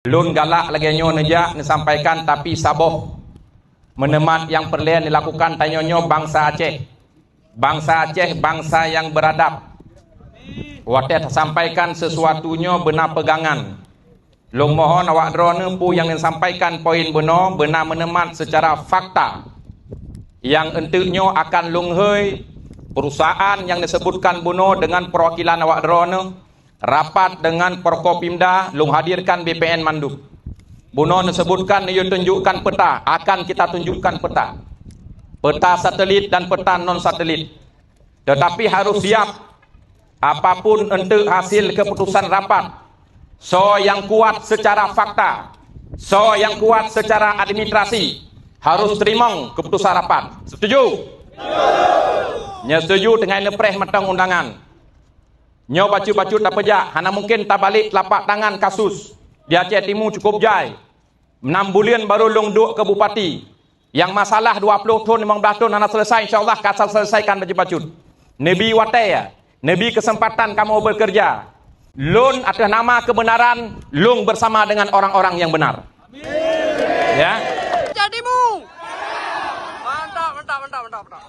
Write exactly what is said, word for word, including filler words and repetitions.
Lôn galak lagée nyoe neujak neusampaikan, tapi saboh meuneumat nyang peureulée neulakukan tanyoe nyoe bansa Aceh. Bansa Aceh bansa nyang beuradab. Watée tasampaikan sisuatu nyoe beuna peugangan. Lôn mohon awak droeneuh peue nyang neusampaikan poin bunoe beuna meuneumat seucara fakta. Nyang eunteuk nyoe akan lôn hôi perusahaan nyang neuseubutkan bunoe deungon peuwakilan awak droeneuh, rapat deungon Forkopimda, lôn hadirkan B P N mandum. Bunoe neuseubutkan neuyue tunjukkan peta, akan kita tunjukkan peta. Peta satelit dan peta non satelit. Tetapi harus siap apapun eunteuk hasil keputusan rapat. Soe nyang kuat seucara fakta, soe nyang kuat seucara administrasi, harus teurimong keputusan rapat. Setuju? Nyoe setuju teungai neupreh mantong undangan. Nyoe bacut-bacut tapeujak, hana mungken tabalek telapak tangan kasus. Di Aceh Timu cukup jai. Nam buleuen barô lôn duek keu bupati. Nyang masalah dua ploh thon, limong blaih thon hana selesai, insya Allah ka selesaikan bacut-bacut. Neubi watée, neubi keuseumpatan kamoe beukeureuja. Lôn ateueh nama keubeunaran, lôn beusama deungon orang-orang nyang beunar. Ya. Aceh Timu. Mantap, mantap, mantap, mantap, mantap.